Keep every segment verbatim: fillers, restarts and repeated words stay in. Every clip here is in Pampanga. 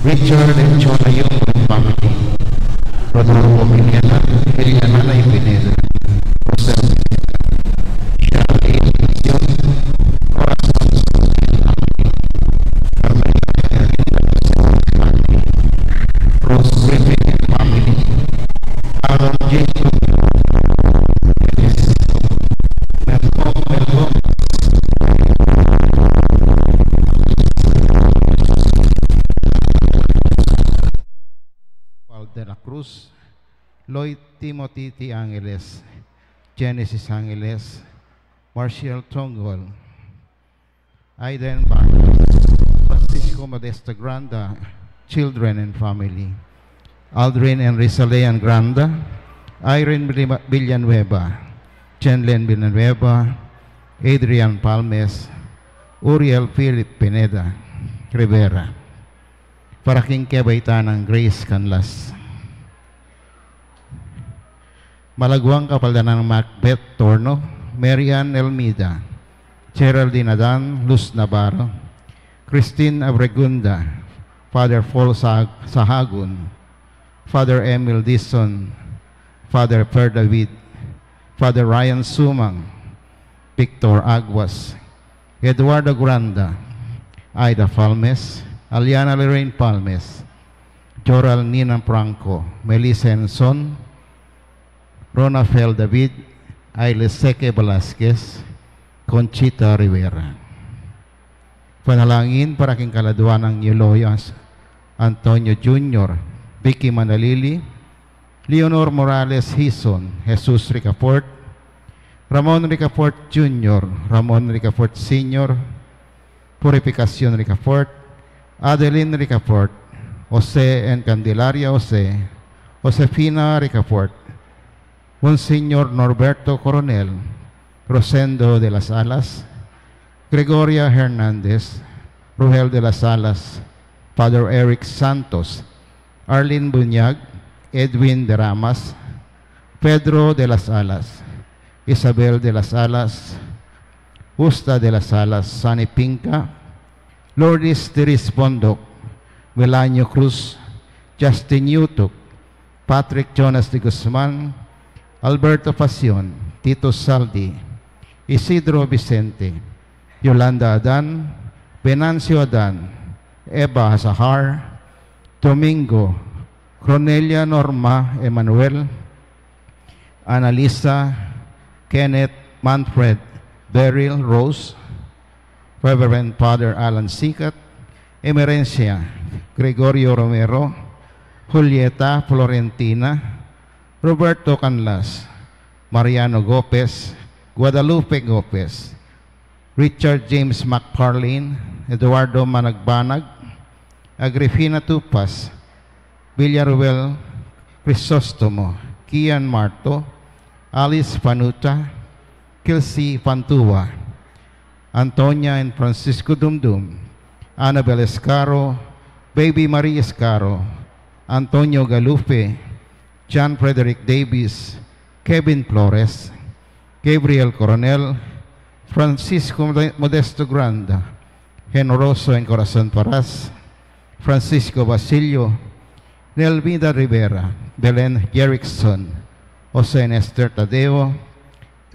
Richard and Jonah Young family, Rodolfo Pineda, Eliana Nay Pineda, Rosel Pineda, Charlene Vision, Corazon Pineda, Carmela Pineda, Rose Griffin family, Aaron Jacob, Melchor, Melchor, Oswald de la Cruz, Lloyd Timothy T. Angeles, Genesis Angeles, Marshall Tongol, Aiden Barros, Francisco Modesto Granda, children and family, Aldrin and Rizalean Granda, Irene Villa-, Villanueva, Jenlen Villanueva, Adrian Palmes, Uriel Philip Pineda Rivera. Para king kebaitan nang Grace Canlas. Malaguang kapaldanan nang Macbeth Torno, Mary Ann Elmida, Geraldine Adan, Luz Navarro, Christine Abregunda, Father Paul Sa-, Sahagun, Father Emil Dizon, Father Per David, Father Ryan Sumang, Victor Aguas, Eduardo Granda, Aida Palmes, Aliana Lorraine Palmes, Joral Nina Franco, Melissa Enson, Ronafel David, Ailes Seque Velasquez, Conchita Rivera. Panalangin para king kaladua nang Euloyas Antonio Junior, Vicky Manalili, Leonor Morales Hizon, Jesus Ricafort, Ramon Ricafort Junior, Ramon Ricafort Senior, Purificacion Ricafort, Adeline Ricafort, Jose and Candelaria Jose, Josefina Ricafort, Monsignor Norberto Coronel, Rosendo de las Alas, Gregoria Hernandez, Ruhel de las Alas, Father Eric Santos, Arlene Buñag, Edwin de Ramas, Pedro de las Alas, Isabel de las Alas, Justa de las Alas, Sani Pinca, Lourdes Diris Bondoc, Melanio Cruz, Justin Yutuc, Patrick Jonas de Guzman, Alberto Facion, Tito Saldi, Isidro Vicente, Yolanda Adan, Venancio Adan, Eva Azahar, Domingo, Cornelia Norma Emanuel, Annalisa, Kenneth, Manfred, Beryl, Rose, Reverend Father Alan Sicat, Emerencia, Gregorio Romero, Julieta, Florentina, Roberto Canlas, Mariano Gopez, Guadalupe Gopez, Richard James McFarlane, Eduardo Managbanag, Agrifina Tupas, Villaruel Crisostomo, Kian Marto, Alice Panuta, Kelsey Pantua, Antonia and Francisco Dumdum, Annabel Escaro, Baby Marie Escaro, Antonio Galupe, John Frederick Davis, Kevin Flores, Gabriel Coronel, Francisco Mode-, Modesto Granda, Generoso and Corazon Paras, Francisco Basilio, Nelvida Rivera, Belen Jerickson, Jose Nestor Tadeo,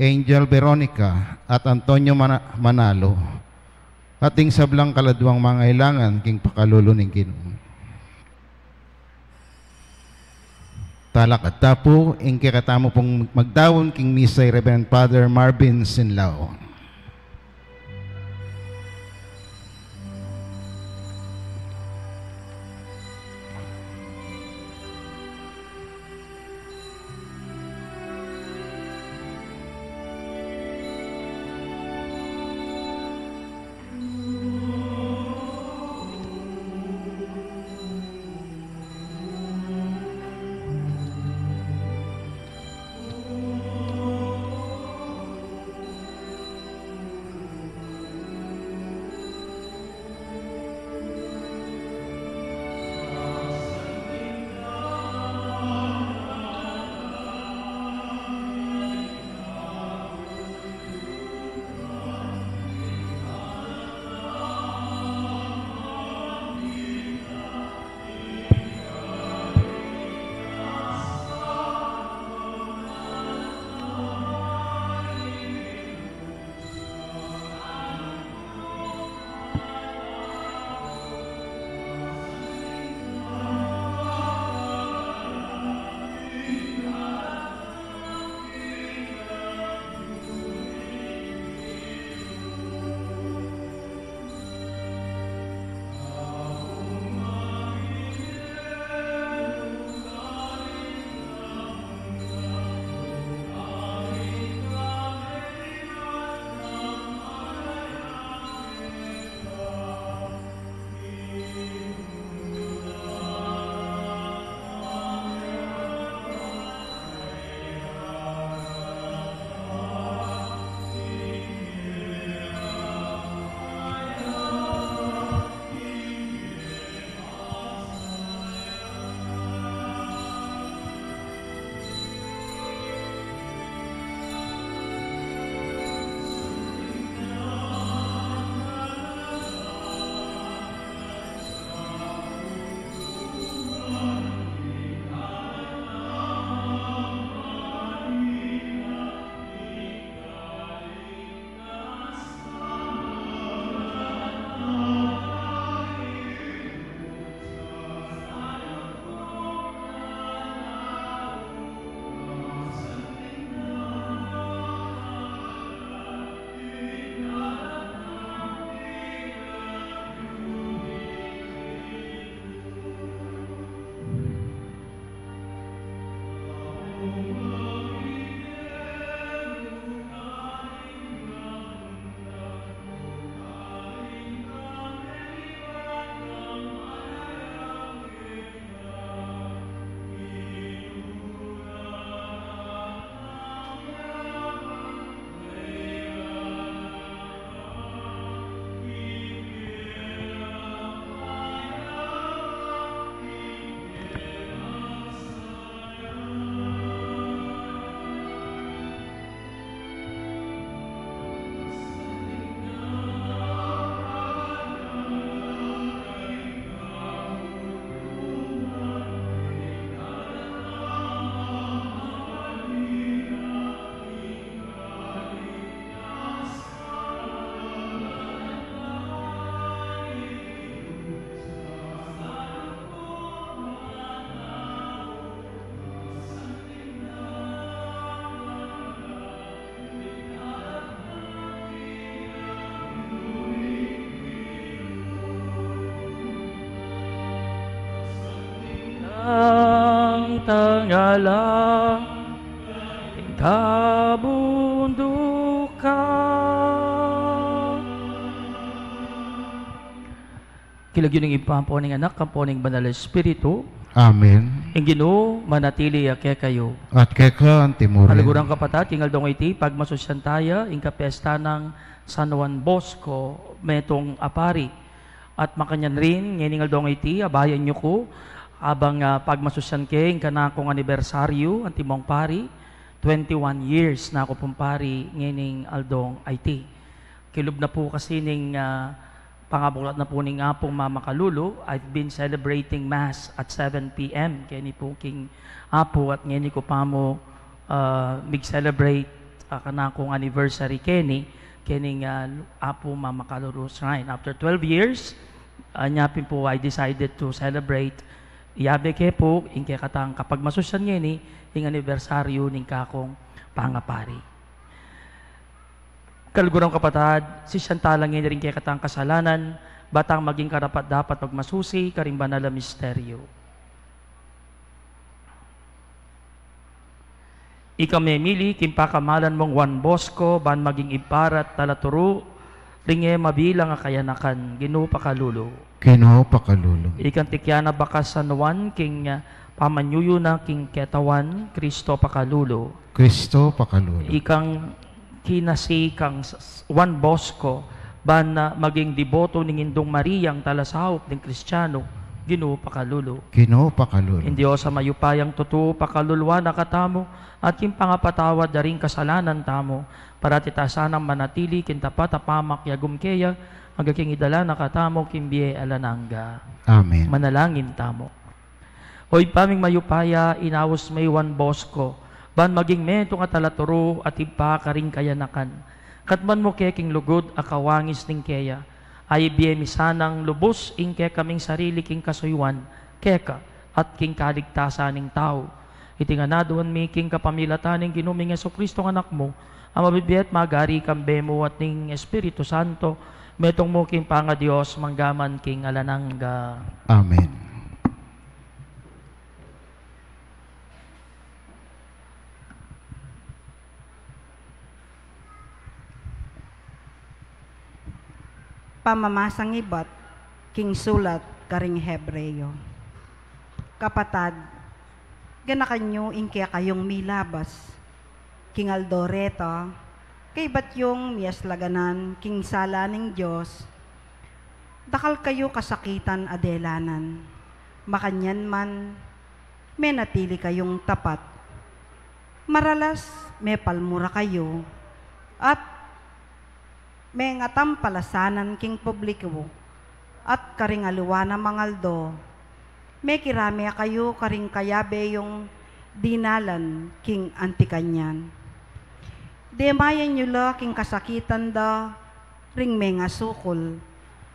Angel Veronica, at Antonio Mana-, Manalo, at ding sablang kaladuang mangailangan king pakalulu ning Ginu. Talakad ta pu, ing kekatamu pung magdaun king misa i Reverend Father Marvin Sinlao. Tangalang kabundukan. King lagyu ning Ibpa, ampo ning Anak, ampo ning Banal a Espiritu. Amen. Ing Ginu manatili ya kekayu. At keka antimurin. Kaluguran, kapatad, king aldong iti, pagmasusyan taya ing kapesta nang San Juan Bosco, metung a pari. At makanyan rin, ngening aldong iti, abayan yu ku, abang, ah, pagmasusyan ke ing kanakung anibersaryu, antimong pari, twenty-one years na ku pung pari, ngening aldong iti. Kilub na pu kasi ning, ah, pangabuklat na pu ning Apung Mamakalulu, I've been celebrating Mass at seven P M keni pu king Apu, at ngeni ku pa mu, ah, mig-celebrate, ah, kanakung anniversary keni, kening, ah, Apung Mamakalulu Shrine. After twelve years, ah, nya pin pu, I decided to celebrate. Yabe ke pu ing kekatang kapagmasusyan ngeni, ing anibersaryu ning kakung pangapari. Kaluguran, kapatad, sisian tala ngeni ring kekatang kasalanan, ba tang maging karapat-dapat pagmasusi karing banal a misteryu. Ika memili king pakamalan mung Juan Bosco, ban maging ibpa ra at talaturu ring e mabilang a kayanakan, Ginu pakalulu. Ginu pakalulu. Ikang tikyan a bakas San Juan king, ah, pamanyuyu na king ketawan, Kristo pakalulu. Kristo pakalulu. Ikang kinasi kang s-, s-, Juan Bosco, ban, ah, maging deboto ning Indung Maria, ing talasaup ding Kristianu, Ginu pakalulu. Ginu pakalulu. Ing Dios a mayupayang tutu pakaluluan na katamu, at king pangapatawad da ring kasalanan tamu, parati ta sanang manatili king tapat a pamakiagum keya, angga king idala na katamu king bie alang angga. Amen. Manalangin tamu. O Ibpa ming mayupaya, inaus me i Juan Bosco ban maging metung a talaturu at ibpa karing kayanakan. Katmuan mu ke king lugud a kawangis ning keya, a ibie mi sanang lubus ing kekaming sarili king kasuyuan keka at king kaligtasan ning tau. Iti ngan aduan mi king kapamilatan ning Ginu ming Jesucristo, Anak mu, a mabibie at magari kambe mu at ning Espiritu Santo, metung mu king pangaDios, mangga man king alang angga. Amen. Pamamasang ibat king sulat karing Hebreo. Kapatad, ganakan yu ing kekayung milabas king aldo reta, kaybat yung miaslaganan king sala ning Dios, dakal kayu kasakitan a delanan. Makanyan man, menatili kayung tapat. Maralas, mepalmura kayu, at mengatam palasanan king publiku, at karing aliwa namang aldo, mekirame kayu karing kayabe yung dinalan king anti kanyan. Demayan yu la king kasakitan da ring mengasukul,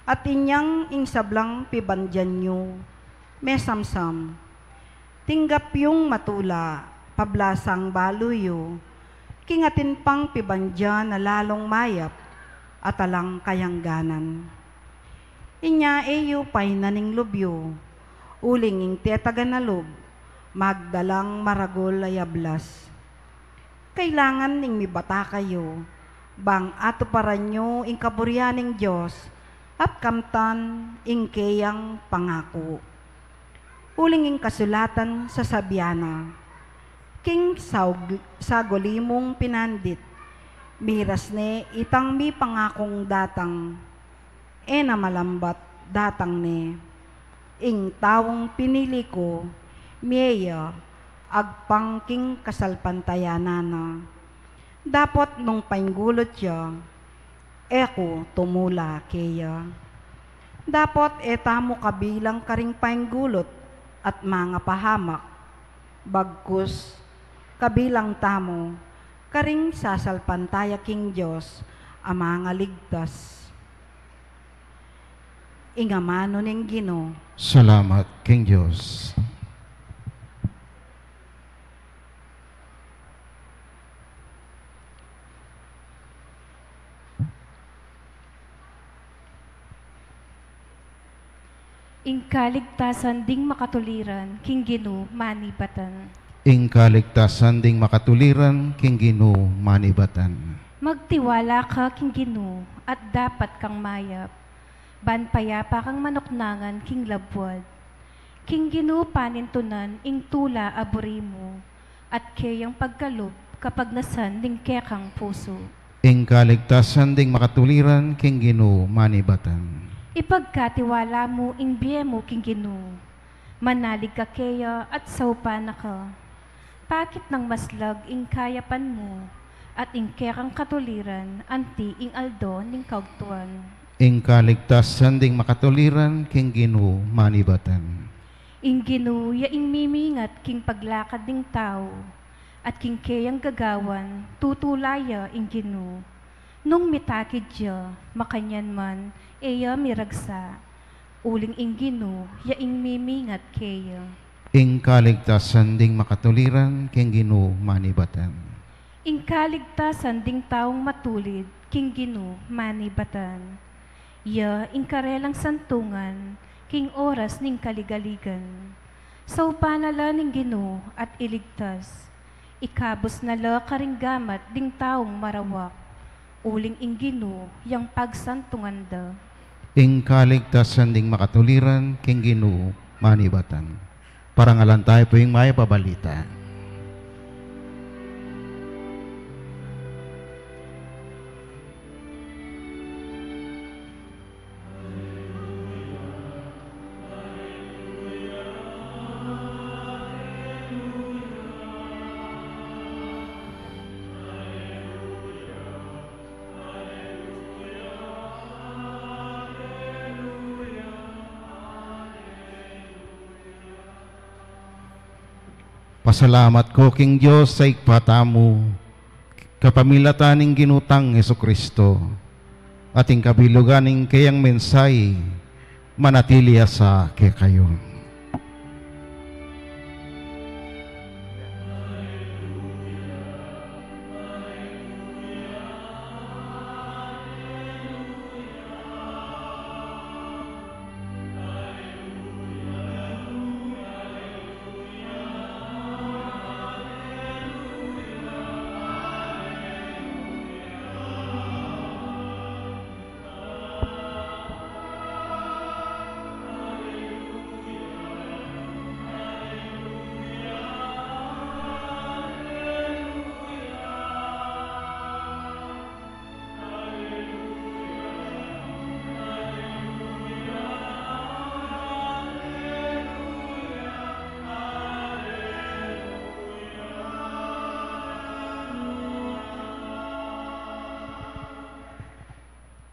at inyang ing sablang pibandian yu mesamsam. Tinggap yung matula, pablasang balu yu, king atin pang pibandian a lalung mayap at alang kayangganan. Inya e yu painan ing lub yu, uling ing tetagan a lub, magdalang maragul a yablas. Kailangan ing mibata kayu, bang atuparan yu ing kaburian ning Dios, at kamtan ing keyang pangaku. Uling ing kasulatan sasabian na, king saug-, saguli mung pinandit, miras ne itang mipangakung datang, e na malambat datang ne. Ing taung pinili ku, mie ya agpang king kasalpantayanan na. Dapot nung painggulut ya, e ku tumula keya. Dapot e tamu kabilang karing painggulut at mangapahamak, bagkus kabilang tamu karing sasalpantaya king Dios a mangaligtas. Ing amanu ning Ginu. Salamat king Dios. Ing kaligtasan ding makatuliran king Ginu manibatan. Ing kaligtasan ding makatuliran king Ginu manibatan. Magtiwala ka king Ginu at dapat kang mayap, ban payapa kang manuknangan king labuad. King Ginu panintunan ing tula a buri mu, at keyang pagkalub kapagnasan ning kekang pusu. Ing kaligtasan ding makatuliran king Ginu manibatan. Ipagkatiwala mu ing bie mu king Ginu. Manalig ka keya at saupan na ka. Pakit nang maslag ing kayapan mu, at ing kekang katuliran anti ing aldo ning kaugtuan. Ing kaligtasan ding makatuliran king Ginu manibatan. Ing Ginu ya ing mimingat king paglakad ning tau, at king keyang gagawan tutula ya ing Ginu. Nung mitakid ya, makanyan man, e ya miragsa, uling ing Ginu ya ing mimingat keya. Ing kaligtasan ding makatuliran king Ginu manibatan. Ing kaligtasan ding taung matulid king Ginu manibatan. Ya ing karelang santungan king oras ning kaligaligan. Saupan na la ning Ginu at iligtas. Ikabus na la karing gamat ding taung marawak, uling ing Ginu yang pagsantungan da. Ing kaligtasan ding makatuliran king Ginu manibatan. Parangalan tayu pu ing Mayap a Balita. Pasalamat ku king Dios a Ibpa tamu, kapamilatan ning Ginu tang Jesucristo, at ing kabilugan ning keyang mensahe, manatili ya sa kekayu.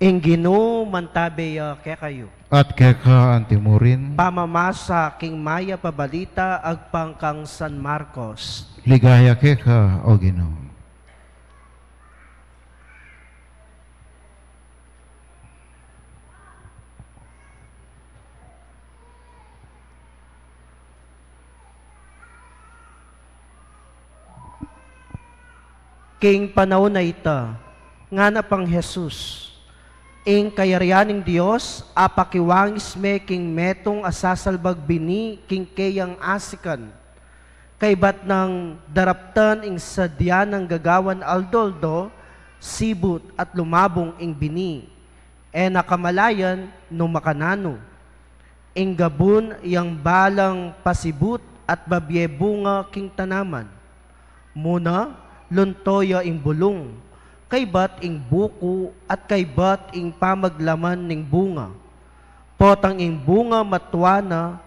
Ing Ginu mantabe ya kekayu. At keka antimurin. Pamamasa king Mayap a Balita agpang kang San Marcos. Ligaya keka, O Ginu. King panaun a ita, ngana pang Jesus, ing kayarian ning Dios apakiwangis me king metung a sasalbag bini king keyang asikan. Kaybat nang daraptan ing sadya nang gagawan aldo-aldo, sibut at lumabung ing bini. E na kamalayan no makananu. Ing gabun yang balang pasibut at babie bunga king tanaman. Muna, lunto ya ing bulung, kaybat ing buku at kaybat ing pamaglaman ning bunga. Potang ing bunga matua na,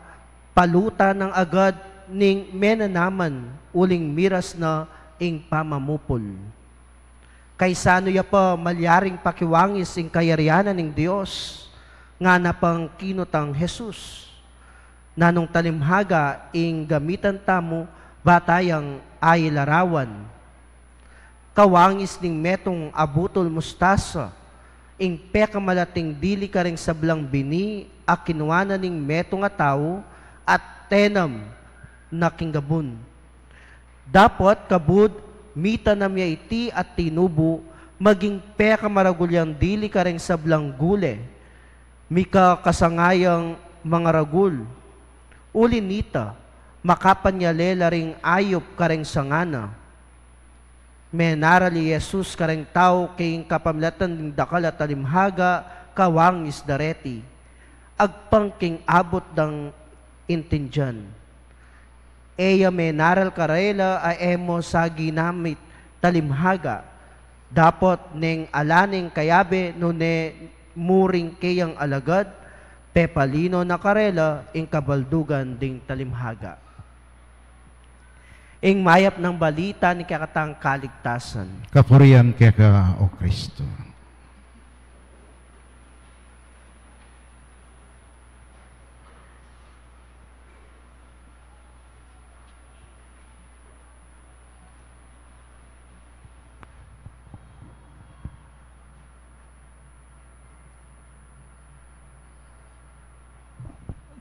palutan na agad ning menanaman, uling miras na ing pamamupul. Kaisanu ya pa malyaring pakiwangis ing kayarian ning Dios? Ngana pang kinutang Jesus, nanung talimhaga ing gamitan tamu ba tayang ailarawan? Kawangis ning metung a butul mustasa, ing pekamalating dili karing sablang bini a kinua na ning metung a tau at tenam na king gabun. Dapot kabud mitanam ya iti at tinubu, maging pekamaragul yang dili karing sablang gule, mika kasangayang mangaragul. Uli nita, makapanyale la ring ayup kareng sanga na. Menaral i Jesus kareng tau king kapamilatan ding dakal a talimhaga, kawangis da reti. Agpang king abut dang intindian. E ya menaral karela a e mo sa ginamit talimhaga. Dapot neng ala neng kayabe nune murin keyang alagad, pepalino na karela ing kabaldugan ding talimhaga. Ing mayap nang balita ning kekatang kaligtasan. Kapurian keka, O Kristo.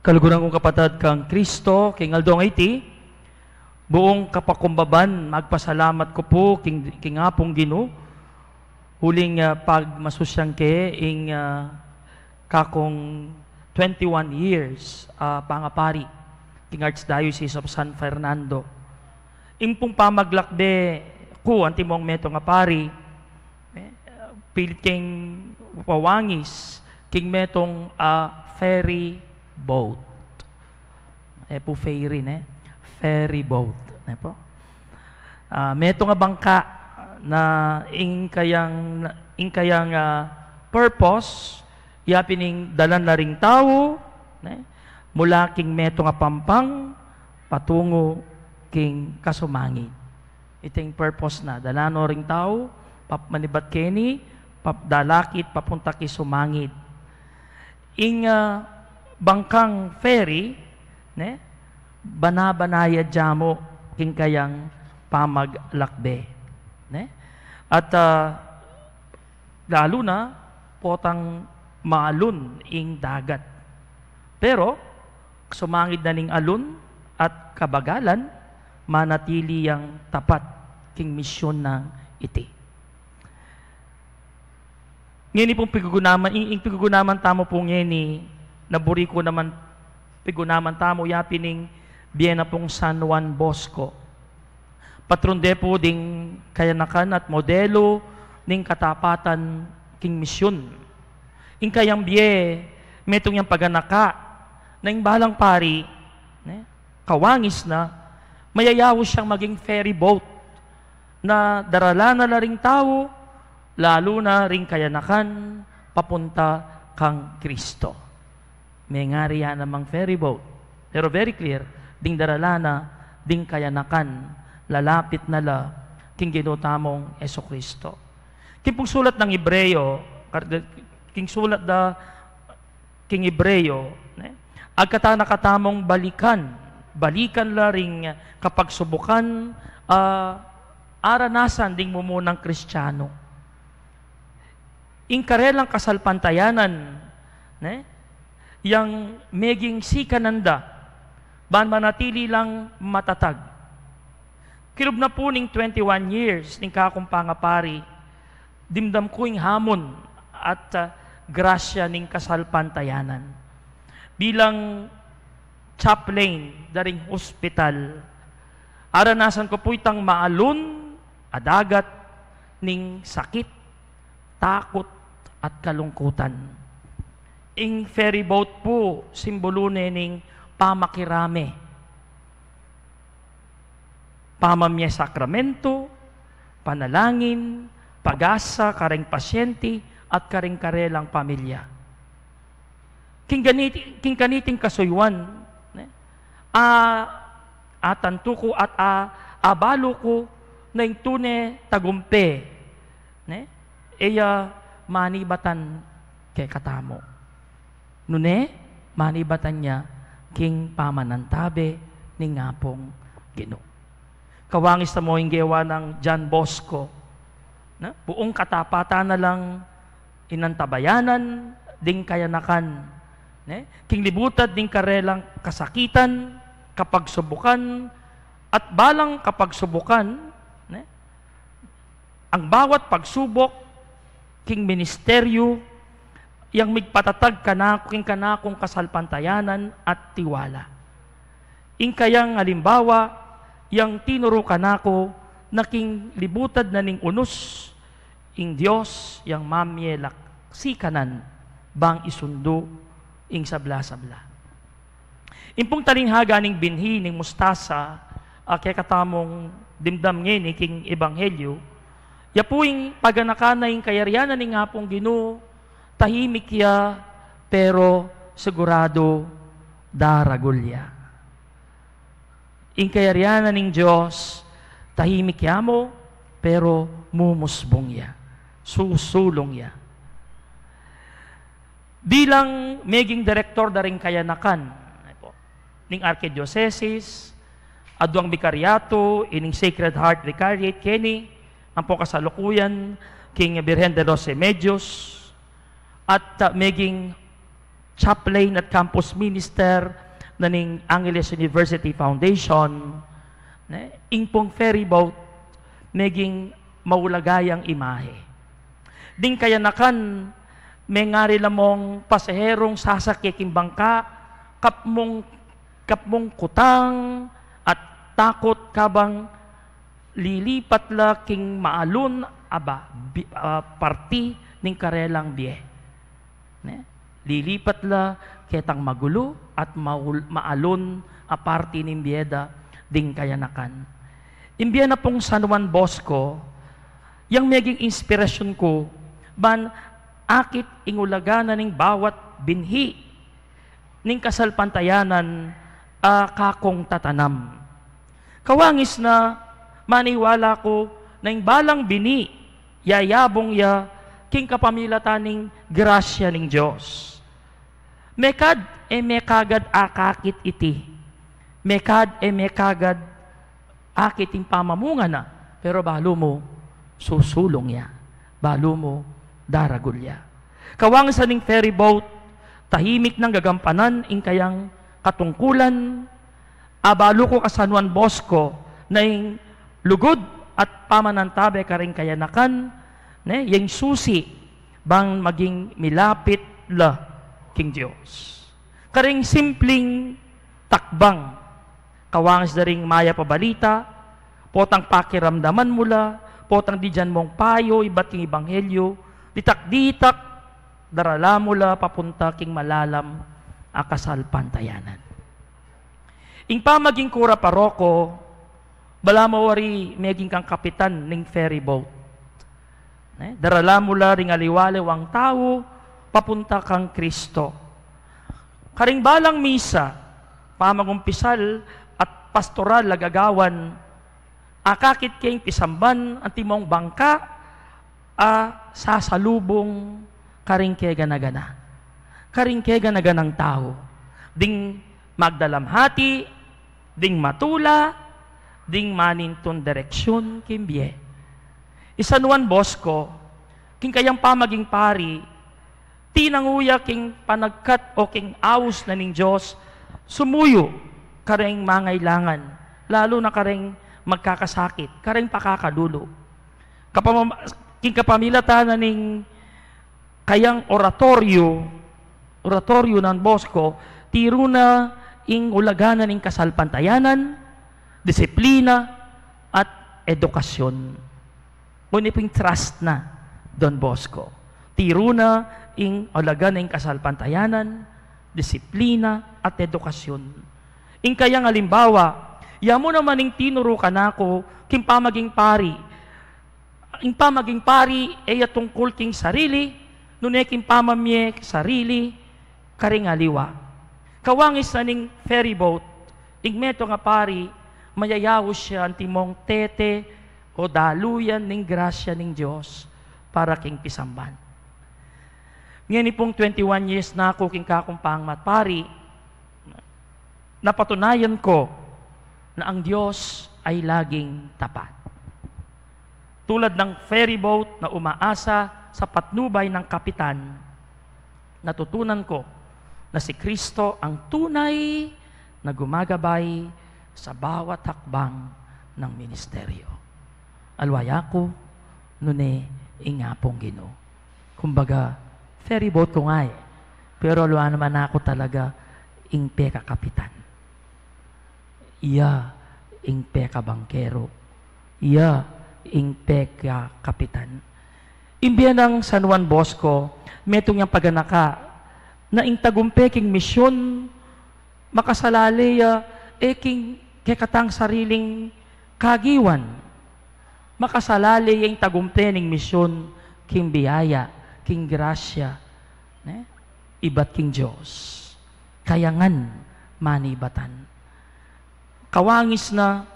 Kaluguran kung kapatad kang Kristo, king aldong iti, buung kapakumbaban, magpasalamat ku pu king, king Apung Ginu, uling, ah, pagmasusian ke ing, ah, kakung twenty-one years, ah, pangapari king Archdiocese of San Fernando. Ing pung pamaglakbe ku, antimong metung a pari, eh, pilit keng wawangis king metung a ferry boat. E pu ferry, ne? Ferry boat, ne pu? Ah, metung a bangka na ing kayang, ing kayang, ah, purpose, ya pin ing dalan na ring tau, ne? Mula king metung a pampang patungu king kasumangid. Iti ing purpose na, dalan no ring tau, pap-, manibat keni, pap-, dalakit papunta king sumangid. Ing, ah, bangkang ferry, ne, bana-bana ya jamu king kayang pamaglakbe, ne? At, ah, lalu na potang maalun ing dagat. Pero sumangid na ning alun at kabagalan, manatili yang tapat king misyon nang iti. Ngeni pung pigugunaman, ing, ing pigugunaman tamu pu ngeni, na buri ku naman pigunaman tamu, ya pin ing bie na pung San Juan Bosco. Patron de pu ding kayanakan at modelo ning katapatan king misyon. Ing kayang bie, metung yang paganaka, na ing balang pari, ne, kawangis na, mayayaus yang maging ferry boat, na darala na la ring tau, lalu na ring kayanakan, papunta kang Kristo. Mengari ya namang ferry boat. Pero very clear, ding darala na, ding kayanakan, lalapit na la king Ginu tamung Jesucristo. King pung sulat nang Hebreo, kar-, king sulat da king Hebreo, ne? Agkatan na katamung balikan, balikan la ring kapagsubukan, ah, aranasan ding mumunang Kristiano. Ing karelang kasalpantayanan, ne? Yang meging sikanan da, ban manatili lang matatag. Kilub na pu ning twenty-one years ning kakung pangapari, dimdam ku ing hamon at, ah, grasya ning kasalpantayanan. Bilang chaplain da ring hospital, aranasan ku pu itang maalun a dagat ning sakit, takut, at kalungkutan. Ing ferry boat pu, simbolu ne ning pamakirame, pamamie sakramento, panalangin, pag-asa kareng pasyente, at kareng karelang pamilya. King ganit-, king kaniting kasuyuan, ne? A, atantu ku at a, abalu ku na ing tune tagumpe, ne? E ya manibatan kekatamu. Nune, manibatan ya king pamanantabe ning Apung Ginu. Kawangis tamu ing gewa nang John Bosco, ne? Buung katapatan na lang inantabayanan ding kayanakan, ne? King libutad ding karelang kasakitan, kapagsubukan, at balang kapagsubukan, ne? Ang bawat pagsubok king ministeryu, yang migpatatag kanaku king kanakung kasalpantayanan at tiwala. Ing kayang alimbawa, yang tinuru kanaku na king libutad na ning unus, ing Dios yang mamie la sikanan bang isundu ing sabla-sabla. Ing pung talinghaga ning binhi ning mustasa a kekatamung dimdam ngeni king ebanghelyu, ya pu ing paganakan na ing kayarian na ning Apung Ginu, tahimik ya, pero siguradu daragul ya. Ing kayarian na ning Dios, tahimik ya mu, pero mumusbung ya, susulung ya. Bilang meging direktor da ring kayanakan ning arkidiosesis, aduang bikaryatu, ining Sacred Heart Vicariate keni, ampo kasalukuyan king Birhen de los Remedios, at, ah, meging chaplain at campus minister na ning Angeles University Foundation, ne? Ing pung ferry boat, meging maulaga yang imahe. Ding kayanakan, mengari la mung pasaherung sasake king bangka, kapmung, kapmung kutang at takut kabang lilipat la king maalun a ba-, bi-, ah, parti ning karelang bie. Ne? Lilipat la ketang magulu at maul-, maalun a parti ning bie da ding kayanakan. Ing bie na pung San Juan Bosco, yang meging inspirasyun ku, ban akit ing ulaga na ning bawat binhi ning kasalpantayanan a kakung tatanam. Kawangis na, maniwala ku na ing balang bini, yayabung ya king kapamilatan ning grasya ning Dios. Mekad e mekagad akakit iti. Mekad e mekagad akit ing pamamunga na, pero balu mu, susulung ya. Balu mu, daragul ya. Kawangis na ning ferry boat, tahimik nang gagampanan ing kayang katungkulan, a balu ku ka San Juan Bosco, na ing lugud at pamanantabe karing kayanakan, ne, yang susi, bang maging milapit la king Dios. Karing simpling takbang, kawangis da ring mayap a balita, potang pakiramdaman mu la, potang didyan mung payo ibat king ebanghelyu, ditak-ditak, darala mu la papunta king malalam a kasalpantayanan. Ing pamaging kura paroko, balamu wari meging kang kapitan ning ferry boat. Ne? Darala mu la ring aliwa-liwang tau papunta kang Kristo. Karing balang misa, pamangumpisal at pastoral a gagawan, akakit keng pisamban antimong bangka a sasalubung karing kegana-gana. Karing kegana-ganang tau. Ding magdalamhati, ding matula, ding manintun direksyun king bie. I San Juan Bosco, king kayang pamaging pari, tinangu ya king panagkat o king aus na ning Dios, sumuyu karing mangailangan, lalu na karing magkakasakit, karing pakakalulu. Kapamam-, king kapamilatan na ning kayang oratoryo, oratoryo nang Bosco, tiru na ing ulaga na ning kasalpantayanan, disiplina, at edukasyon. Ngunit pin trust na Don Bosco. Tiru na ing ulaga na ning kasalpantayanan, disiplina, at edukasyon. Ing kayang alimbawa, ya mu naman ing tinuru kanaku, king pamaging pari, ing pamaging pari, e ya tungkul king sarili, nune king pamamie sarili, karing aliwa. Kawangis na ning ferry boat, ing metung a pari, mayayaus ya antimong tete o daluyan ning grasya ning Dios para king pisamban. Ngeni pung twenty-one years na ku king kakumpang mat pari, napatunayan ko na ang Dios ay laging tapat. Tulad ng ferry boat na umaasa sa patnubay ng kapitan, natutunan ko na si Kristo ang tunay na gumagabay sa bawat hakbang ng ministeryo. Aliwa ya ku, nune ing Apung Ginu. Kumbaga, Ferry boat ku nga e. Pero aliwa naman na ku talaga ing pekakapitan. Iya ing pekabangkero. Iya ing pekakapitan. Ing bie nang San Juan Bosco, metung yang paganaka na ing tagumpe king misyun, makasalale ya, e king kekatang sariling kagiwan. Makasalale ya ing tagumpe ning misyun king biyaya, king grasya, ne? Ibat king Dios. Kaya ngan manibatan. Kawangis na,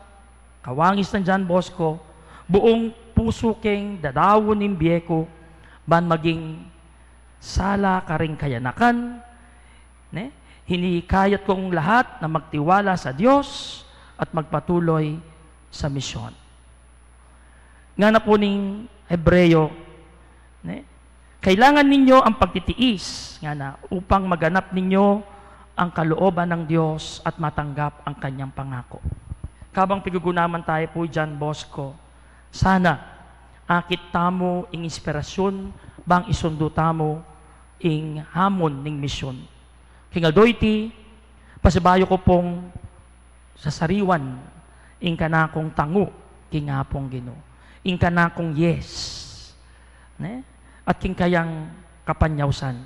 kawangis nang John Bosco, buung pusu keng dadaun ing bie ku, ban maging sala karing kayanakan, ne? Hinikayat kung lahat na magtiwala sa Dios at magpatuloy sa misyon. Ngana pu ning Hebreo, ne? Kailangan ninyo ang pagtitiis, ngana, upang maganap ninyo ang kalooban ng Diyos at matanggap ang kanyang pangako. Kabang pigugunaman tayo pu, John Bosco, sana akit tamu ing inspirasyun bang isundu tamu ing hamon ning misyon. King aldo iti, pasibayu ku pung sasariwan ing kanakung tangu king Apung Ginu, ing kanakung yes, ne? At king kayang kapanyausan.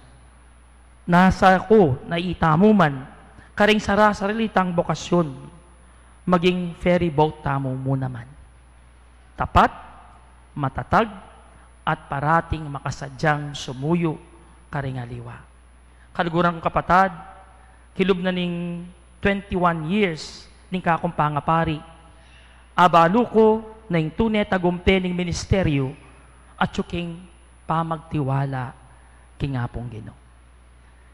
Nasa ku na itamu man karing sarasarili tang bokasyon, maging ferry boat tamu mu naman. Tapat, matatag, at parating makasadyang sumuyu karing aliwa. Kaluguran kung kapatad, kilub na ning twenty-one years ning kakung pangapari, abalu ku na ing tune tagumpe ning ministeryu atyu king pamagtiwala king Apung Ginu.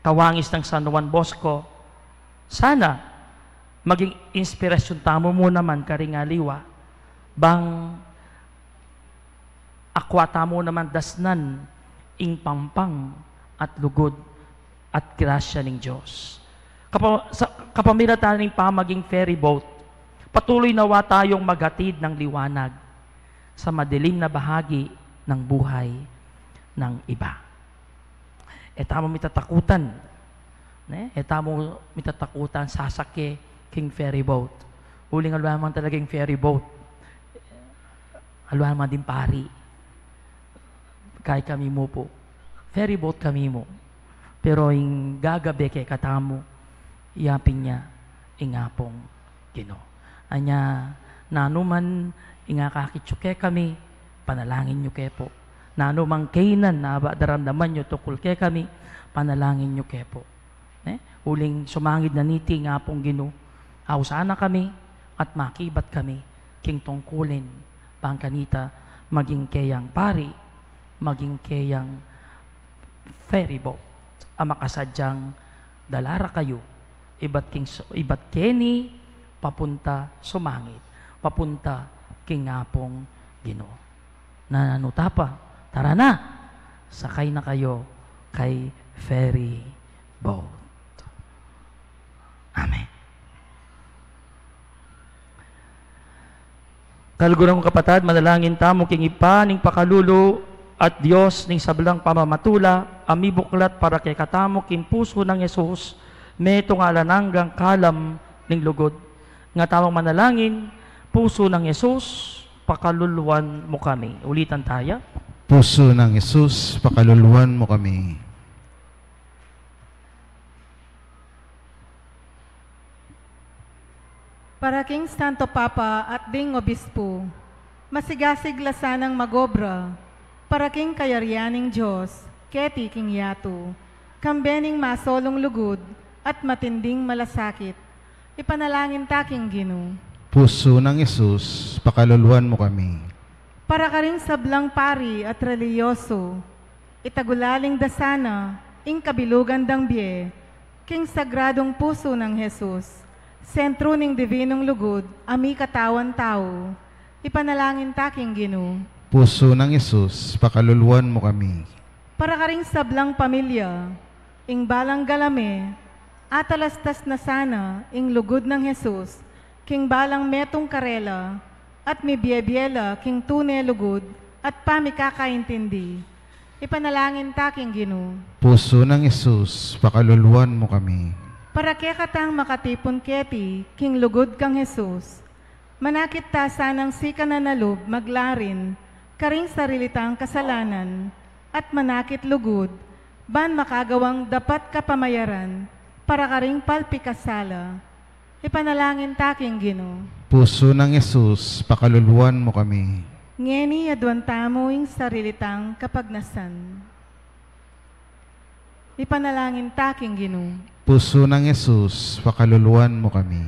Kawangis nang San Juan Bosco, sana maging inspirasyun tamu mu naman karing aliwa, bang akwa tamu naman dasnan ing pampang at lugud at grasya ning Dios. Kapa-, sa, kapamilatan ning pamaging ferry boat, patuloy nawa tayong maghatid ng liwanag sa madilim na bahagi ng buhay ng iba. E tamu mitatakutan, ne? E tamu mitatakutan sasake king ferry boat. Uling aliwa naman talaga ing ferry boat. Aliwa naman ding pari. Kay kami mu pu, ferry boat kami mu. Pero ing gagabe kekatamu, iya pin ya ing Apung Ginu. Anya, nanu man ing akakit yu kekami, panalangin yu ke pu. Nanu mang kainan a daramdaman yu tukul kekami, panalangin yu ke pu. Ne? Uling sumangid na niti ing Apung Ginu, ausan na kami at makibat kami king tungkulin, bang kanita maging keyang pari, maging keyang ferry boat a makasadyang dala ra kayu ibat king su-, ibat keni papunta sumangid, papunta king Apung Ginu. Na nanu ta pa, tara na, sakay na kayu kay ferry boat. Amen. Kaluguran kung kapatad, manalangin tamu king Ibpa ning pakalulu at Dios ning sablang pamamatula, a mibuklat para kekatamu king pusu nang Jesus, metung alang anggang kalam ning lugud. Nga tamung manalangin, pusu nang Jesus, pakaluluan mu kami. Ulitan taya. Pusu nang Jesus, pakaluluan mu kami. Para king Santo Papa at ding Obispo, masigasig la sanang magobra para king kayarian ning Dios keti king yatu, kambe ning masolung lugud at matinding malasakit. Ipanalangin ta king Ginu. Pusu nang Jesus, pakaluluan mu kami. Para karing sablang pari at relihiyoso, itagulaling da sana ing kabilugan dang bie king sagradung pusu nang Jesus, sentru ning divinung lugud a mikatawan tau. Ipanalangin ta king Ginu. Pusu nang Jesus, pakaluluan mu kami. Para karing sablang pamilya, ing balang galame, atalastas na sana ing lugud nang Jesus king balang metung karela, at mibie-bie la king tune lugud at pamikakaintindi. Ipanalangin ta king Ginu. Pusu nang Jesus, pakaluluan mu kami. Para kekatang makatipun keti king lugud kang Jesus, manakit ta sanang sikanan a lub maglarin karing sarili tang kasalanan at manakit lugud ban makagawang dapat kapamayaran para karing palpikasala. Ipanalangin ta king Ginu. Pusu nang Jesus, pakaluluan mu kami. Ngeni aduan tamu ing sarili tang kapagnasan. Ipanalangin ta king Ginu. Pusu nang Jesus, pakaluluan mu kami.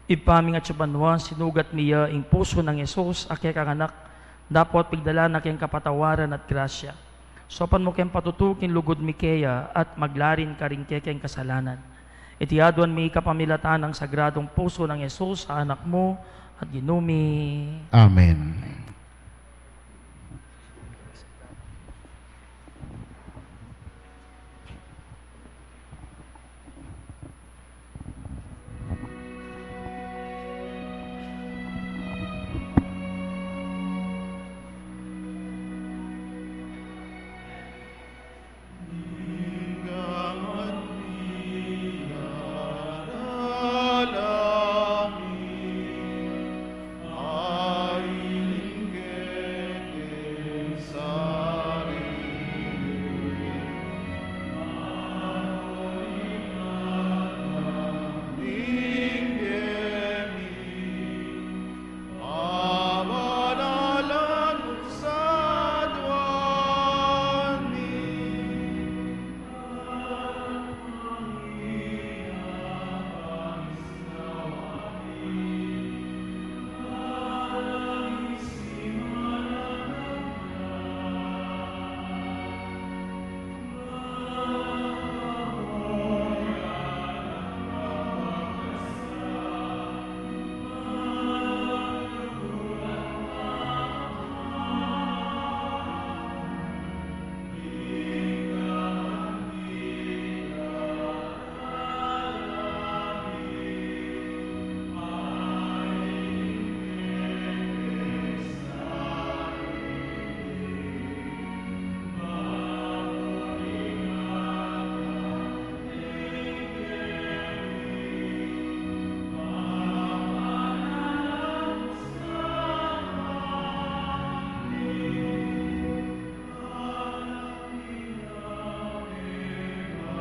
Ibpa mi atsu ka banua, sinugat mi ya ing pusu nang Jesus a kekang anak, dapot pigdala na keng kapatawaran at grasya. Saupan mu keng patutu king lugud mi keya at maglarin karing kekeng kasalanan. Iti aduan mi kapamilatan nang sagradung pusu nang Jesus a Anak mu at Ginu mi. Amen.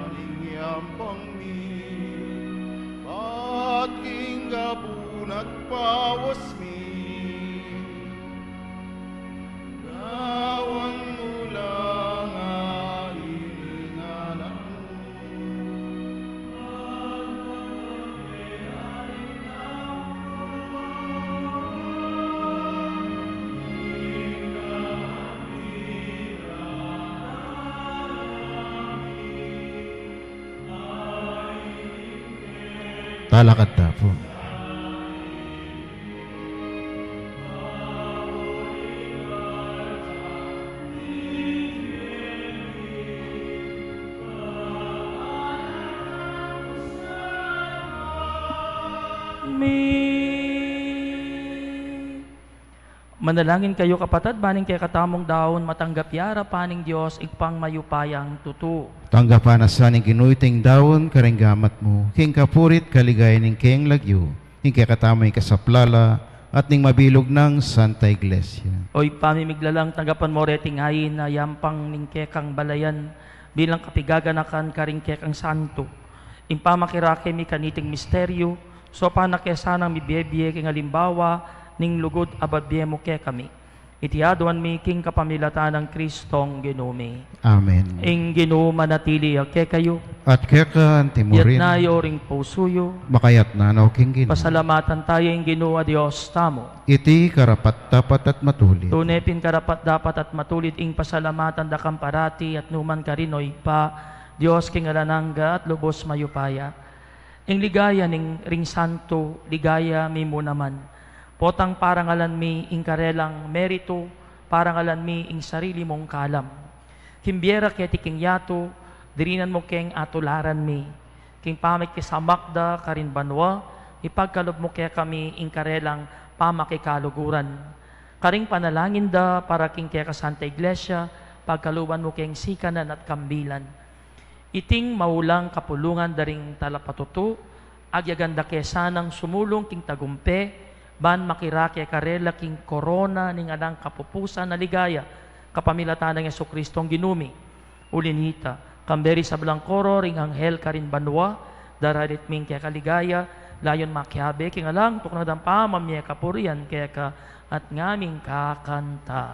Ning yampang mi, at king gabun at pawis mi, gawan mu la nga ining anak mu. Talakad ta pu. Mi. Manalangin kayu, kapatad, ban ing kekatamung daun matanggap ya arapan ning Dios Ibpang mayupayang tutu. Tanggapan na sa ning Ginu iting daun karing gamat mu, king kapurian at kaligayan ning kayang lagyu, ning kekatamung ikasaplala at ning mabilug nang Santa Iglesia. O Ibpa mi miglalang, tanggapan mu reting ain a yampang ning kekang balayan bilang kapigaganakan karing kekang santu. Ing pamakirake mi kaniting misteryu, saupan na ke sanang mibie-bie king alimbawa ning lugud a babie mu kekami. Iti aduan mi king kapamilatan nang Kristong Ginu mi. Amen. Ing Ginu manatili ya kekayu. At keka anti mu rin. Iyatas yu ring pusu yu. Makayatas na no king Ginu. Pasalamatan tamu ing Ginu a Dios tamu. Iti karapat-dapat at matulid. Tune pin karapat-dapat at matulid ing pasalamatan da kang parati at nukarin man, O Ibpa, Dios king alang angga at lubus mayupaya. Ing ligaya ning ring santu, ligaya mi mu naman. Potang parangalan mi ing karelang meritu, parangalan mi ing sarili mung kalam. King bie ra keti king yatu, dirinan mu keng atularan mi. King pamikisamak da karin banua, ipagkalub mu kekami ing karelang pamakikaluguran. Karing panalangin da para king keka Santa Iglesia, pagkaluban mu keng sikanan at kambilan. Iting maulang kapulungan da ring talapatutu, agyagan da ke sanang sumulung king tagumpe, ban makirake karela king korona ning alang kapupusan a ligaya, kapamilatan nang Jesucristong Ginu mi. Uli nita, kambe ring sablang koro ring anghel karin banua, daralit mi ing keka ligaya, layun makiabe king alang tuknang dampam a mie kapurian keka at ngaming kakanta.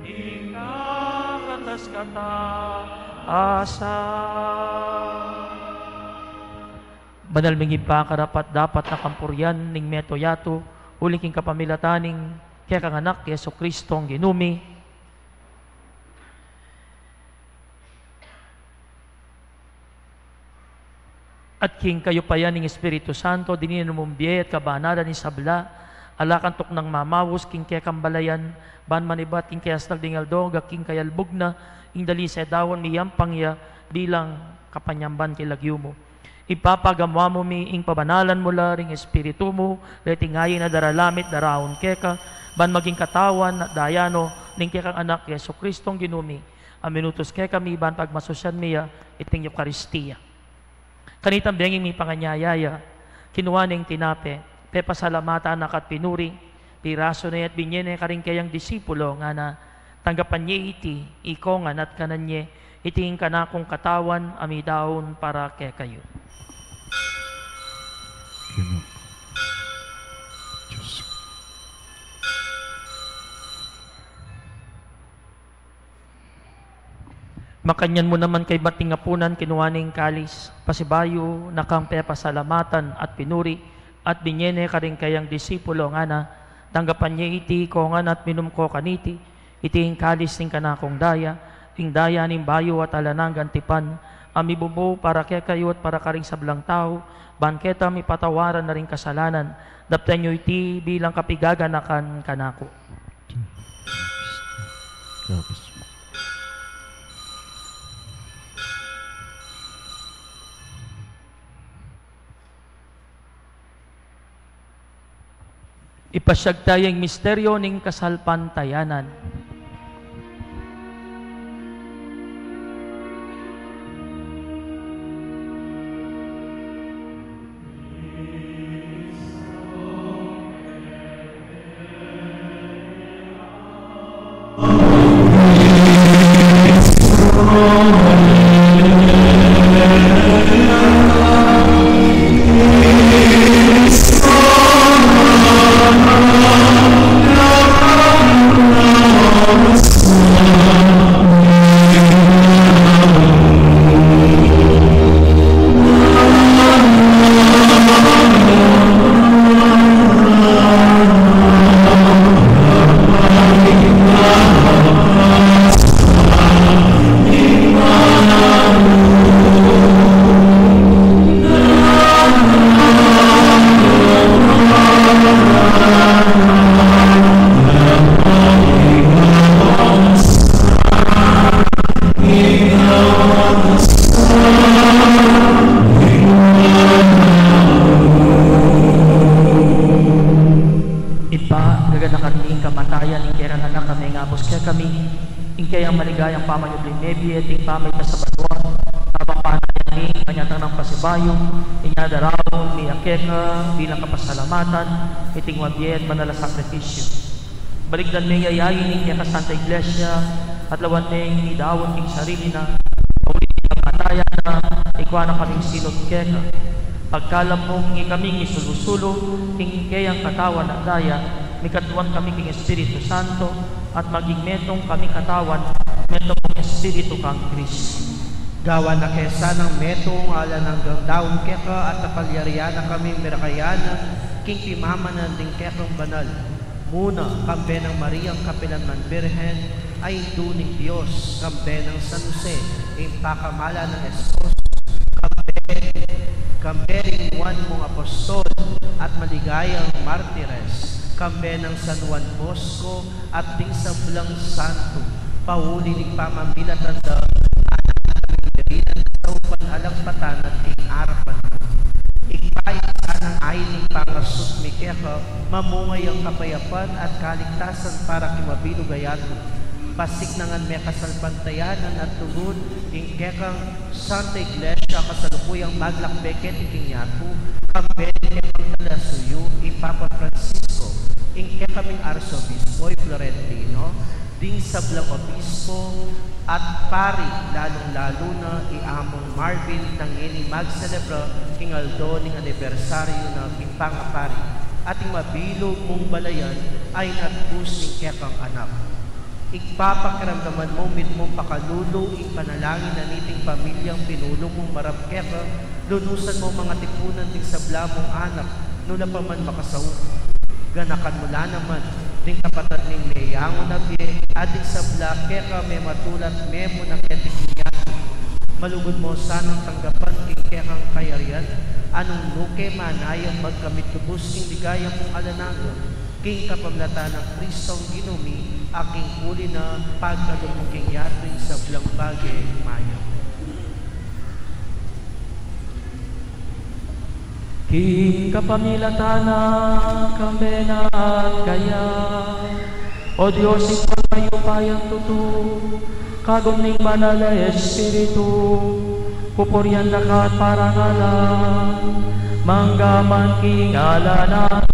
Ika katas kata asa. Banal ming Ibpa, karapat-dapat na kampurian ning meto yatu, uli king kapamilatan ning kekang Anak, Jesucristong Ginu mi. At king kayupayan ning Espiritu Santo, dinan mung bie at kabanalan ing sabla, ala kang tuknang mamaus king kekang balayan, ban manibat king kekasalang aldo, agak king kayalbug na, ing dalise daun miyampang ya, bilang kapanyamban king lagyu mu. Ipapagamu mu mi ing pabanalan mu la ring Espiritu mu, reti ngeni na daralan mi at daraun keka, ban maging katawan at daya no, ning kekang Anak, Jesucristong Ginu mi, a minutus kekami ban pagmasusyan mi ya iting Eukaristia. Kanitang benging mipanganyaya ya, kinua ne ing tinape, pepasalamatan na ka at pinuri, pirasu ne at binye ne karing keyang disipulo, ngana, tanggapan ye iti, iko ngan at kanan ye, iti ing kanakung katawan a midaun para kekayu. Ginu. Diyos. Makanyan mu naman kaybat ning apunan, kinua ne ing kalis, pasibayu na kang pepasalamatan at pinuri, at binye ne karing keyang disipulo, ngana, tanggapan ye iti, iko ngan at minum ko kaniti, iti ing kalis ning kanakung daya, ing daya ning bayu at alang anggang tipan, a mibubu para kekayu at para karing sablang tau, ban keta mipatawaran na ring kasalanan. Daptan yu iti bilang kapigaganakan kanaku. Ipasyag taya ing misteryo ning kasalpantayanan. Anak a mengabus kekami, ing keyang maligayang pamanyubling mebie, ing pamagkasabaduan, kabang panayan mi, manyatang nang pasibayu, inya daraun mi keka bilang kapasalamatan, iting mabie at banal a sakripisyu. Balikdan me ya ing keka Santa Iglesia, at lawan meng midaun king sarili na, pauli ning kamatayan na, ikua na kaming sinut keka. Pagkalub mung ikami misulu-sulu king keyang katawan at daya, mikatluan kami king Espiritu Santo, at maging metung kami katawan, metung espiritu kang Kristo. Gawan na ke sanang metung alang anggang daun keka at kapalyarian na kaming mirakayanan king pimamanan ding kekang banal. Muna, kambe nang Mariang kapilan man Birhen, a Indu ning Dios, kambe nang San Jose, ing pakamalan nang esposo, kambe, kambe ring nuan mung apostol at maligayang martires, kambe nang San Juan Bosco, at ding sablang santu, pauli ning pamamilatan da, anak na rin na saupan alang patan at king arapan. Ikpa ing sanang ain ning pangasut mi keka, mamunga yang kapayapan at kaligtasan para king mabilug a yatu. Pasiknangan me kasalpantayanan at lugud ing kekang Santa Iglesia kasalukuyang maglakbe keti king yatu, kambe ning kekang talasuyu, ing Papa Francisco, ing kekaming Arsobispo, i Florentino, ding sablang obispo at pari, lalung-lalu na i Among Marvin, nang ngeni magselebra king aldo ning anibersaryu na king pangapari, at ing mabilug mung balayan a inatbus ning kekang anak. Ipapakiramdaman mu mitmung pakalulu ing panalangin na niting pamilyang pinulu mung marap keka, lunusan mu mang atipunan ding sabla mung anak, nu la pa man makasaup. Ganakan mu la naman ding kapatad ming meyangu na bie, at ding sabla keka mematula at memuna keti king yatu. Malugud mu sanang tanggapan king kekang kayarian, a nung nu ke manayap magkamit lubus king ligaya mung alang angga. King kapamilatan nang Kristong Ginu mi, a king uli na pagkalub mu king yatu ing sablang bage mayap. King kapamilatan na, kambe na at kaya, O Dios, Ibpang mayupayang tutu, kagum ning Banal a Espiritu, pupurian da ka at parangalan, mangga man king alang angga.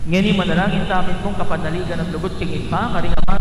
Ngeni manalangin tamu mitmung kapanaligan at lugud king Ibpa, karing Ama,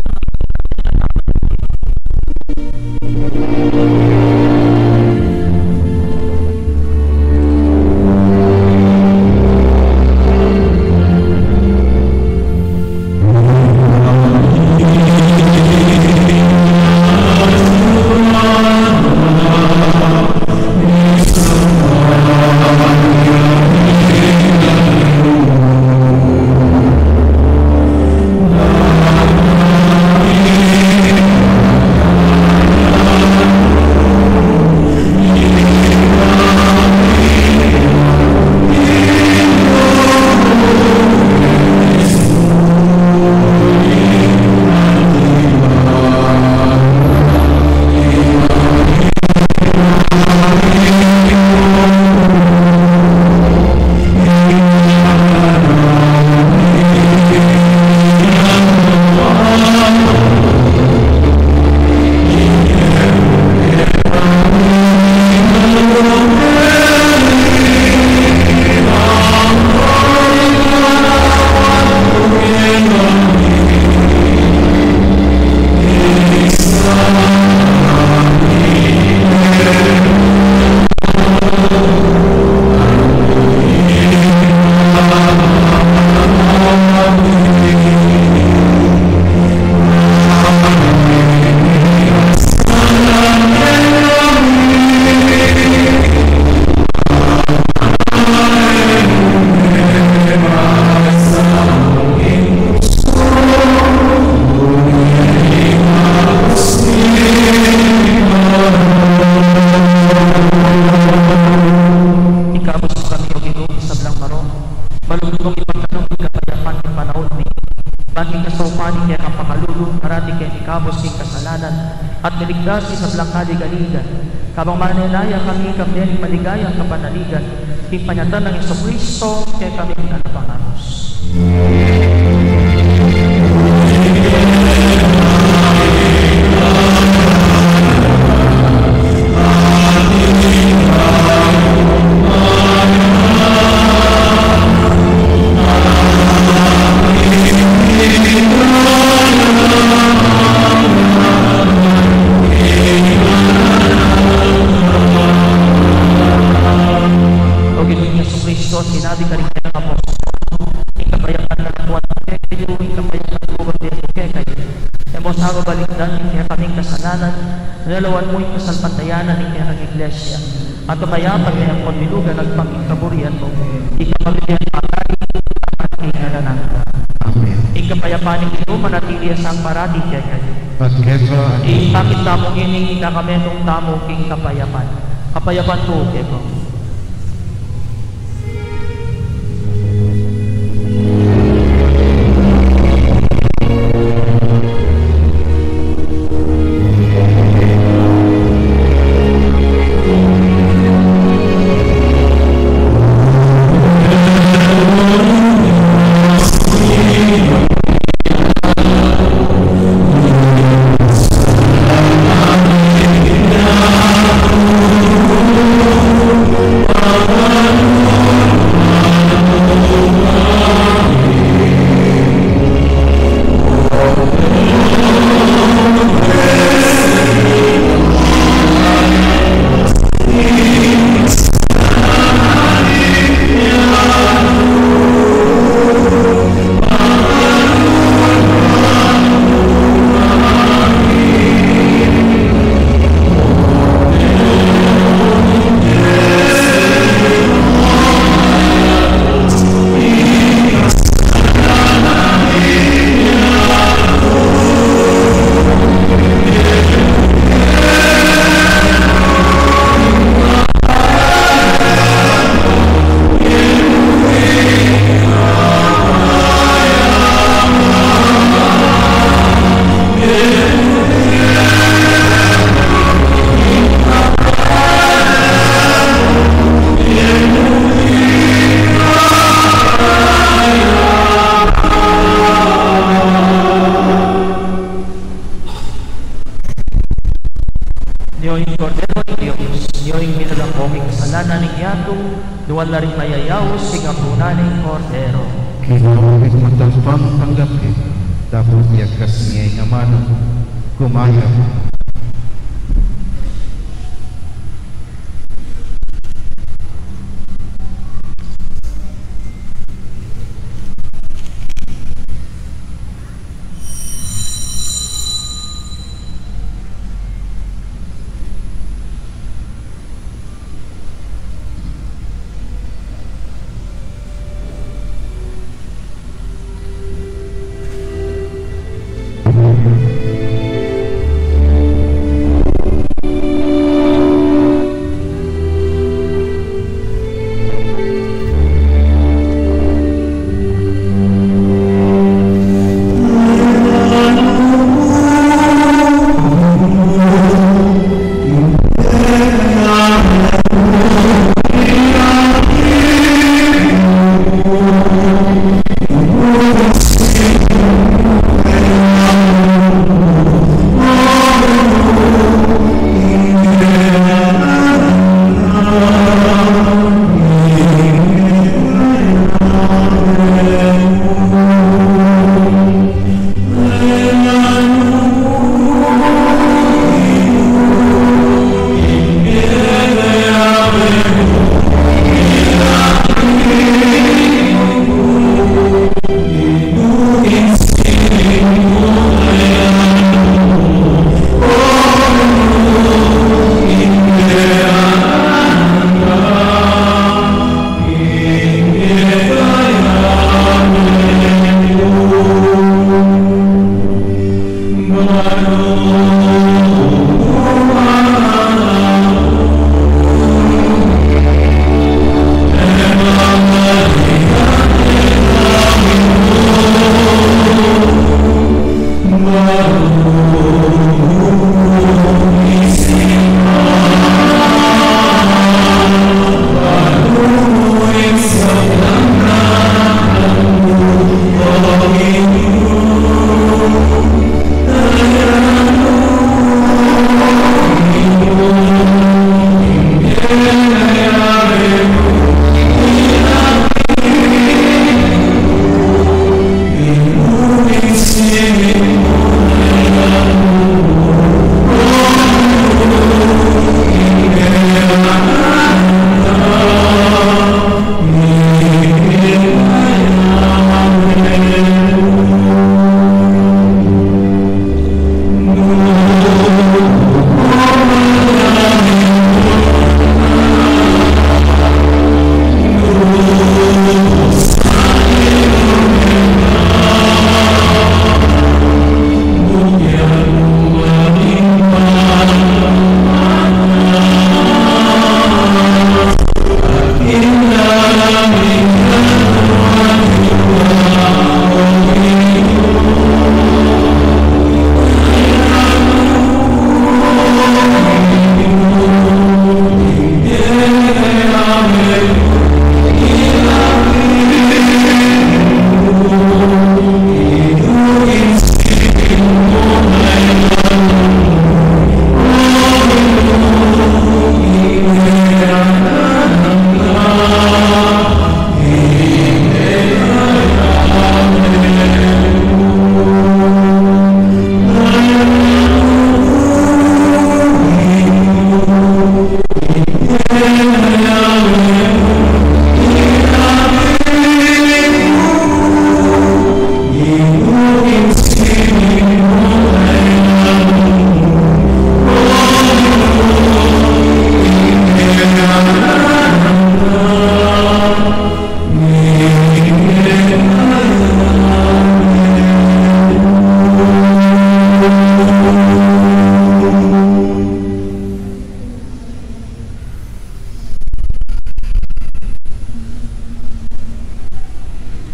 Ikasaup na ing kekang pakalulu, parati keng ikabus king kasalanan, at miligtas king sablang kaligaligan. Kabang manenaya kami king maligayang kapanaligan, king panyatang nang Jesucristo, kekaming Talapangabus. O Ginung Jesucristo, sinabi mu karing kekang apostol, ing kapayapan ku atiu kekayu, ing kapayapan ku ibie ku kekayu. E mu sa babalikdan ing kekaming kasalanan, nune lawan mu ing kasalpantayanan ning kekang Iglesia. At pamayapan me at pamilugan agpang king kaburian mu. Ika mabibie king pagari, king alang angga. Amen. Ing kapayapan ning Ginu manatili ya sa parati kekayu. At keka. Ipakit tamu ngeni ing ikakamenung tamu king kapayapan. Kapayapan ku kekayu. Nyo ing Kordero ning Dios, nyo ing minalangkong king kasalanan ning yatu, nuan la ring mayayaus king apunan ning Kordero. Kailangan mi magtalpang, tanggap mi, dapot yakas mi ing amanu, kumayap.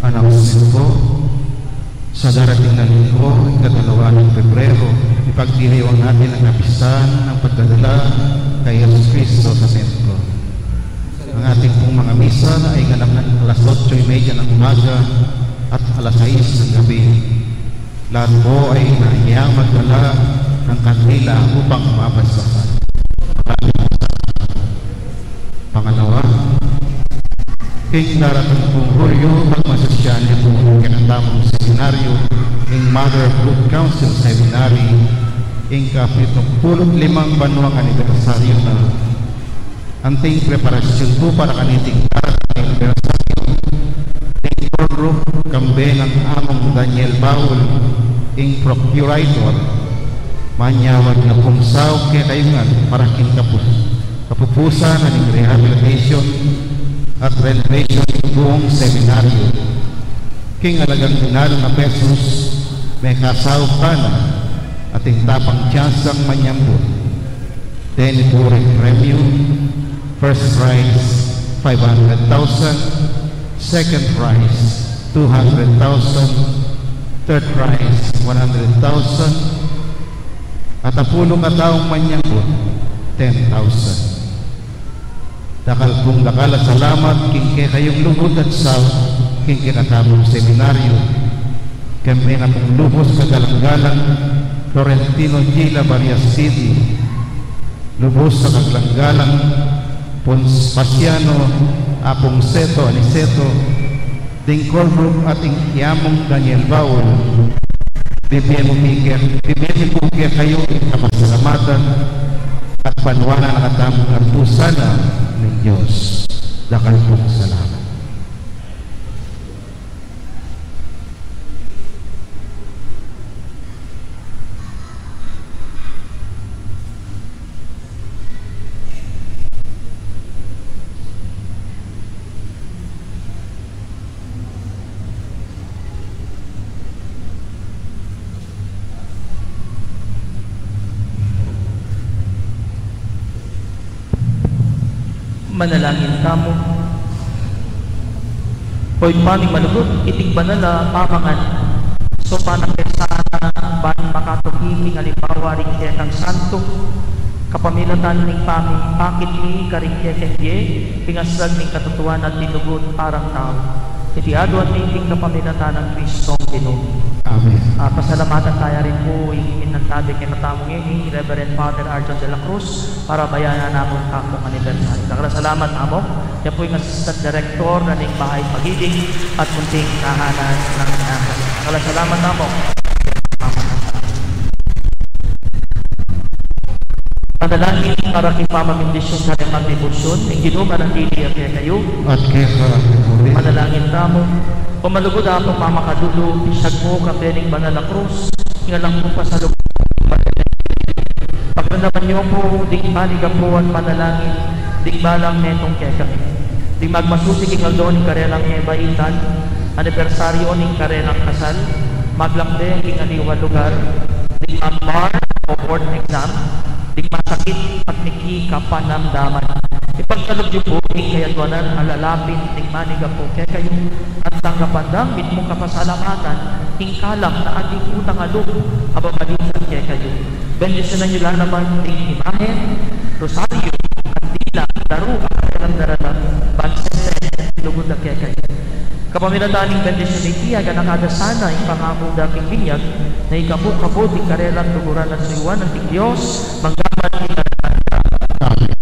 Anak singko, sa darating na Linggo, ikadalawa ng Pebrero, ipagdiriwang natin ang kapistahan ng pagdadala kay Jesus Cristo sa templo. Ang ating pong mga misa na ay ganap ng alas otso y media ng umaga at alas sais ng gabi. Lahat po ay nahiyang magdala ng kandila upang mabasbasan. Pangalawa, king darating pung Hulyo, pagmasusyan ne pu ing kekatamung seminaryo, ing Mother of Good Counsel Seminary, ing kapitumpulu't limang banuang anibersaryu na. Anting preparasyun pu para kaniting darating anibersaryu, ing core group kambe nang Among Daniel Baul, ing procurator, manyawad na pung saup kekayu ngan para king kapus- kapupusan na ning rehabilitation at renovation ning buung seminaryo. King alagang dinarung a pesos, mekasaup ka na, atin ta pang tsansang manyambut. Deni pu ring premyu, first prize, five hundred thousand, second prize, two hundred thousand, third prize, one hundred thousand, at apulu kataung manyambut, ten thousand. Dakal pung dakal a salamat king kekayung lugud at saup king kekatamung seminaryo. Kambe na pung lubus kagalang-galang Florentino Gila Barias Titi, lubus a kagalang-galang Pons Pasiano Apung Seto Aniceto, ding core group at ing Among Daniel Baul, bibie mu pu ke-, bibie mu pu kekayu ing kapasalamatan at panuanan na katamung apusan na ning Dios. Dakal pung salamat. Manalangin tamu. O Ibpa ming malugud, iting banal a pamangan, saupan na ke sana ban makatuki king alimbawa ring kekang santu, kapamilatan ning pamipakit mi karing kekeng bie, king asag ning katutuan at tinubud parang tau. Iti aduan mi king kapamilatan nang Kristong Ginu mi. Amen. Ah, pasalamatan taya rin pu ing minantabe kekatamu ngeni, Reverend Father Arjon de la Cruz, para bayanan na pu ing kaku anibersaryu. Dakal a salamat, Among. Iya pu ing Assistant Director na ning Bahai Pag-ibig at munting tahanan nang Naga. Dakal a salamat, Among. Panalangin para king pamamendisyon karing debosyun, ing Ginu manatili ya kekayu. At keka mu rin. Manalangin tamu. O malugud a Apu mamakalulu, pisyag mu kambe ning banal a krus, ing alang mung pasalubong. Pakiramdaman yu pu ding panigapu at panalangin ding balang metung kekami. Ding magmasusi king aldo ning karelang mebaitan, anibersaryu ning karelang kasal, maglakbe king aliwang lugar, ding mambar o board exam, ding masakit at miki kapanamdaman. Ipagkalub yu pu ing kayadwanan a lalapit ding manigapu kekayu, at tanggapan dang mitmung kapasalamatan ing kalam na ating utang a lub a babalikan kekayu. Bendisyunan yu la naman ding imahen, rosaryu, kandila, daru a karelang darala, ban sesen lugud da kekayu. Kapamilatan ning bendisyun iti, aganaka da sana ing pangaku da king binyag, na ikapukapud ing karelang luguran at suyuan ning Dios, mangga man king karelang. Amen.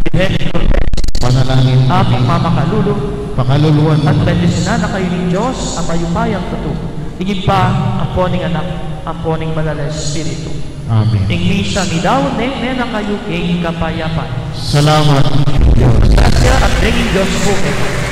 Birhen ning Lourdes, panalangin mi. Apu mamakalulu, pakaluluan at bendisyunan na kayu ning Dios a mayupayang tutu, ing Ibpa, ampo ning Anak, ampo ning Banal a Espiritu. Amen. Ing misa midaun ne, mena kayu king kapayapan. Salamat. Grasya at ing Dios pu kekayu.